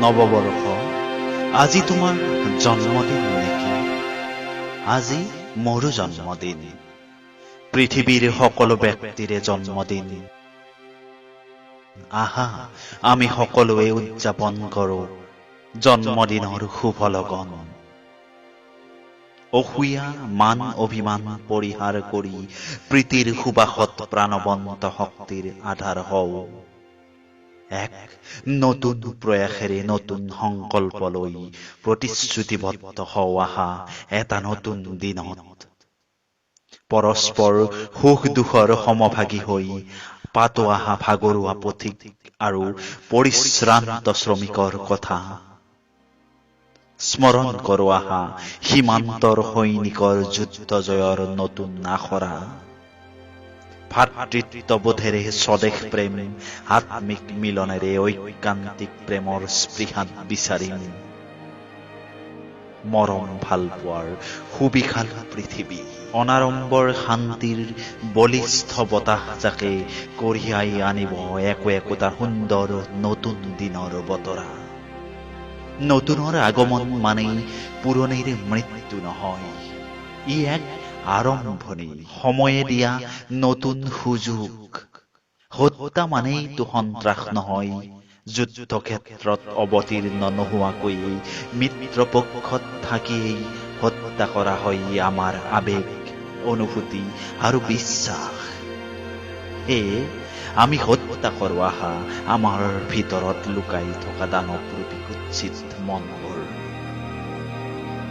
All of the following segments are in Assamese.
নৱবৰ্ষ, আজি তোমাৰ জন্মদিন নেকি? আজি মোৰো জন্মদিন। পৃথিৱীৰ সকলো ব্যক্তিৰে জন্মদিন। আহা, আমি সকলোৱে উদযাপন কৰো জন্মদিনৰ শুভ লগন। অসূয়া, মান অভিমান পৰিহাৰ কৰি প্ৰীতিৰ সুবাসত প্ৰাণৱন্ত শক্তিৰ আধাৰ হওঁ। এক নতুন প্ৰয়াসেৰে নতুন সংকল্প লৈ প্ৰতিশ্ৰুতিবদ্ধ হওঁ আহা এটা নতুন দিনত। পৰস্পৰ সুখ দুখৰ সমভাগী হৈ পাতো আহা ভাগৰুৱা পথিক আৰু পৰিশ্ৰান্ত শ্ৰমিকৰ কথা। স্মৰণ কৰো আহা সীমান্তৰ সৈনিকৰ যুদ্ধ জয়ৰ নতুন আখৰা। ভাতৃত্ববোধেৰে স্বদেশ প্ৰেম, আত্মিক মিলনেৰে ঐকান্তিক প্ৰেমৰ স্পৃহাত বিচাৰিম মৰম ভালপোৱাৰ সুবিশাল পৃথিৱী। অনাড়ম্বৰ শান্তিৰ বলিষ্ঠ বতাহজাকে কঢ়িয়াই আনিব একো একোটা সুন্দৰ নতুন দিনৰ বতৰা। নতুনৰ আগমন মানেই পুৰণিৰ মৃত্যু নহয়, ই এক আৰম্ভণি, সময়ে দিয়া নতুন সুযোগ। হত্যা মানেইতো সন্ত্ৰাস নহয়। যুদ্ধক্ষেত্ৰত অৱতীৰ্ণ নোহোৱাকৈয়ে মিত্ৰপক্ষত থাকিয়েই হত্যা কৰা হয় আমাৰ আৱেগ, অনুভূতি আৰু বিশ্বাস। সেয়ে আমি হত্যা কৰো আহা আমাৰ ভিতৰত লুকাই থকা দানৱৰূপী কুৎসিত মনবোৰ।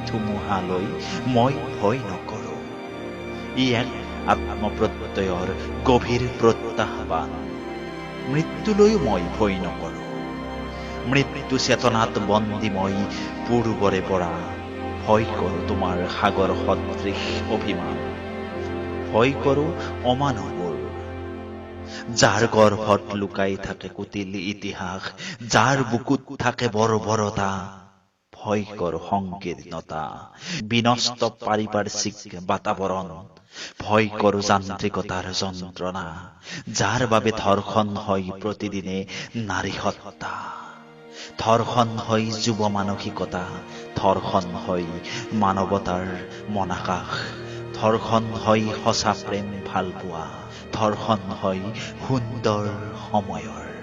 ধুমুহালৈ মই ভয় নকৰো। ই এক আত্মপ্ৰত্যয়ৰ গভীৰ প্ৰত্যাহ্বান। মৃত্যুলৈও মই ভয় নকৰো। মৃত্যু চেতনাত বন্দী মই পূৰ্বৰে পৰা। ভয় কৰো তোমাৰ সাগৰ সদৃশ অভিমান, ভয় কৰো অমানৱবোৰ, যাৰ গৰ্ভত লুকাই থাকে কুটিল ইতিহাস, যাৰ বুকুত থাকে বৰ্বৰতা। ভয় কৰো সংকীৰ্ণতা, বিনষ্ট পাৰিপাৰ্শ্বিক বাতাবৰণ। ভয় কৰো যান্ত্ৰিকতাৰ যন্ত্ৰণা, যাৰ বাবে ধৰ্ষণ হয় প্ৰতিদিনে নাৰী সত্তা, ধৰ্ষণ হয় যুৱ মানসিকতা, ধৰ্ষণ হয় মানৱতাৰ মনাকাশ, ধৰ্ষণ হয় সঁচা প্ৰেম ভালপোৱা, ধৰ্ষণ হয় সুন্দৰ সময়ৰ।